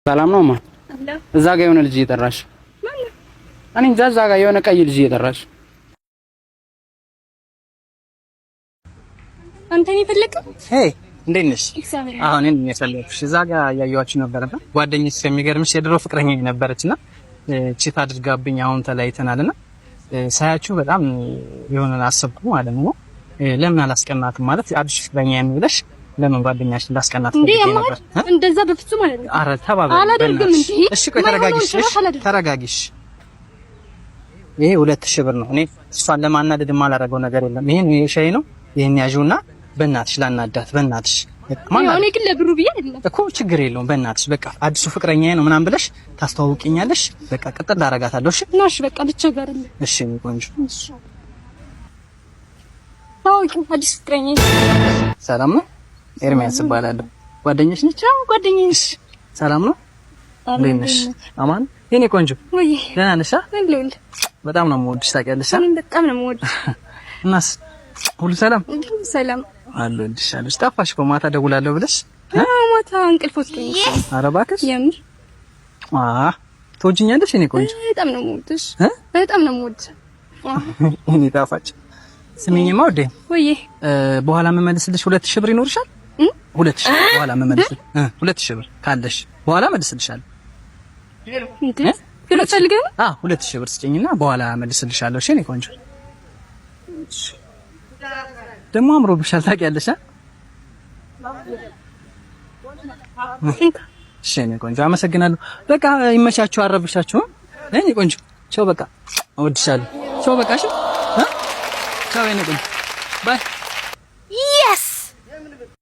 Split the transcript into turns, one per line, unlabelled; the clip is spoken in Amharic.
ሰላም ነው ማ እዛ ጋር የሆነ ልጅ እየጠራሽ፣ እኔ እንጃ፣ እዛ ጋር የሆነ ቀይ ልጅ እየጠራሽ።
አንተን የፈለከው?
Hey፣ እንዴት ነሽ? አሁን እኔን የፈለኩሽ እዛ ጋር እያየኋችሁ ነበርና ጓደኛሽ የሚገርምሽ የድሮ ፍቅረኛ ነበረችና cheat አድርጋብኝ አሁን ተለያይተናልና ሳያችሁ በጣም የሆነ አሰብኩ ማለት ነው። ለምን አላስቀናትም? ማለት አዲስ ፍቅረኛ ነው ብለሽ ለምን ጓደኛሽ እንዳስቀናት
እንዴ ነበር? እንደዛ በፍጹም አላደርግም።
አረ ተባበሪ።
አላደርግም። እንዴ
እሺ ቆይ ተረጋጊሽ። እሺ ተረጋጊሽ። ይሄ 2000 ብር ነው። እኔ እሷን ለማናደድ የማላደርገው ነገር የለም። ይሄን የሻይ ነው። ይሄን ያዥውና በእናትሽ ላናዳት፣ በእናትሽ።
እኔ ግን ለብሩ ብዬ አይደለም
እኮ፣ ችግር የለውም። በእናትሽ በቃ አዲሱ ፍቅረኛዬ ነው ምናምን ብለሽ ታስተዋውቂኛለሽ። በቃ ቅጥል ላደርጋታለሁ። እሺ
እሺ በቃ ልቸገርልህ።
እሺ ቆንጆ።
እሺ ታውቂ አዲስ ፍቅረኛዬ።
ሰላም ነው፣ ኤርሚያስ እባላለሁ። ጓደኛሽ ነች?
አዎ ጓደኛዬ ነች።
ሰላም ነው፣ እንዴት ነሽ? አማን የኔ ቆንጆ፣ ደህና ነሽ? በጣም ነው የምወድሽ ታውቂያለሽ።
እኔም በጣም ነው የምወድሽ።
እናስ ሁሉ ሰላም?
ሁሉ ሰላም
አለሁልሽ። ጠፋሽ እኮ ማታ ደውላለሁ ብለሽ።
ማታ እንቅልፍ ወስዶኝ።
ኧረ እባክሽ
የምር።
ትወጂኛለሽ የኔ ቆንጆ?
በጣም ነው የምወድሽ። በጣም ነው የምወድሽ።
የኔ ጣፋጭ። ስሚኝማ ውዴ፣
ወይዬ፣
በኋላ የምመልስልሽ 2000 ብር ይኖርሻል? 2000 ብር በኋላ የምመልስልሽ፣ 2000 ብር ካለሽ በኋላ እመልስልሻለሁ።
እንዴ ብር ፈልገህ ነው?
አዎ 2000 ብር ስጭኝና በኋላ እመልስልሻለሁ። እሺ የኔ ቆንጆ። ደግሞ አምሮብሻል ታውቂያለሽ። እሺ የኔ ቆንጆ አመሰግናለሁ። በቃ ይመቻችሁ፣ አረብሻችሁም። የኔ ቆንጆ ቻው፣ በቃ እወድሻለሁ። ቻው በቃ እሺ፣ ቻው የኔ ቆንጆ bye።